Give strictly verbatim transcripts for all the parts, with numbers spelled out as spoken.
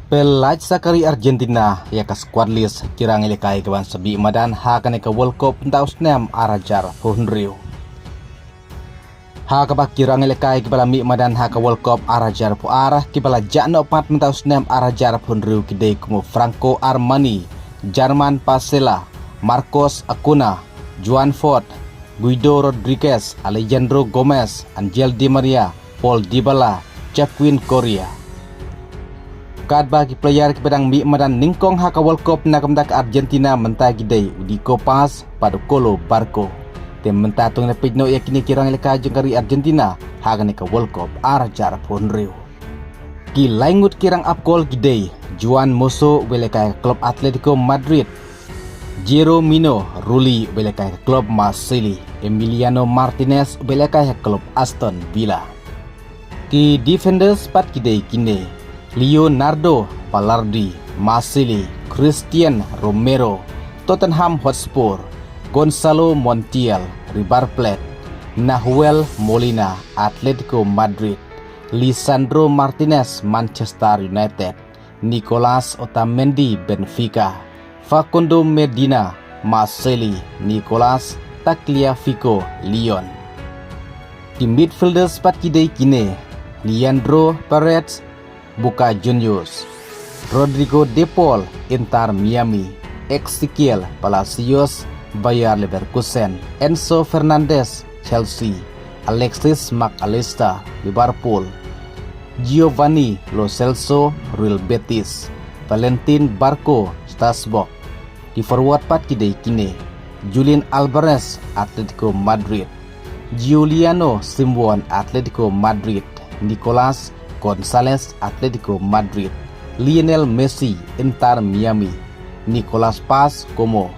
Pynlait sa ka ri Argentina ïa ka squad list ki rangïalehkai kiban sa mih madan ha kane ka World Cup mynta u snem ar hajar arphew hynriew. Ha kaba ki rangïalehkai kiba la mih madan ha ka World Cup ar hajar arphew ar kiba la jah noh pat mynta u snem ar hajar arphew hynriew ki dei kum u Franco Armani, German Pasella, Marcos Acuna, Juan Fort, Guido Rodriguez, Alejandro Gomez, Angel Di Maria, Paul Dybala, Joaquin Correa. Katba ki player kiba dang mih madan nyngkong ha ka World Cup na ka bynta ka Argentina mynta ki dei u Nico Paz bad u Colo Barco. Te mynta to ngin peit noh ïa kine ki rangïalehkai jong ka ri Argentina ha kane ka World Cup ar hajar arphew hynriew. Ki laingut ki rangap kol ki dei Juan Musso uba ïalehkai ha ka klub Atletico Madrid, Jeromino Rulli uba ïalehkai ha ka klub Marseille, Emiliano Martinez uba ïalehkai ha ka klub Aston Villa. Ki defenders pat ki dei kine: Leonardo Balerdi, Marseille, Cristian Romero, Tottenham Hotspur, Gonzalo Montiel, River Plate, Nahuel Molina, Atletico Madrid, Lisandro Martinez, Manchester United, Nicolas Otamendi, Benfica, Facundo Medina, Marseille, Nicolas Tagliafico, Lyon. Ki midfielders pat ki dei kine: Leandro Paredes, Boca Juniors, Rodrigo De Paul, Inter Miami, Ezequiel Palacios, Bayer Leverkusen, Enzo Fernandez, Chelsea, Alexis Mac Allister, Liverpool, Giovanni Lo Celso, Real Betis, Valentin Barco, Strasbourg. Ki forward pat ki dei kine: Julian Alvarez, Atletico Madrid, Giuliano Simeone, Atletico Madrid, Nicolas Gonzalez, Atletico Madrid, Lionel Messi, Inter Miami, Nicolas Paz, Como,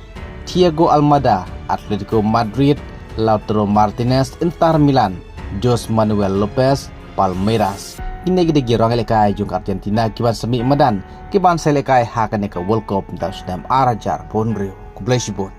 Thiago Almada, Atletico Madrid, Lautaro Martinez, Inter Milan, Jose Manuel Lopez, Palmeiras. Kine ki dei ki rangïalehkai jong ka Argentina kiban sa mih madan kiban sa ïalehkai ha kane ka World Cup mynta u snem ar hajar arphew hynriew. Khublei shibun.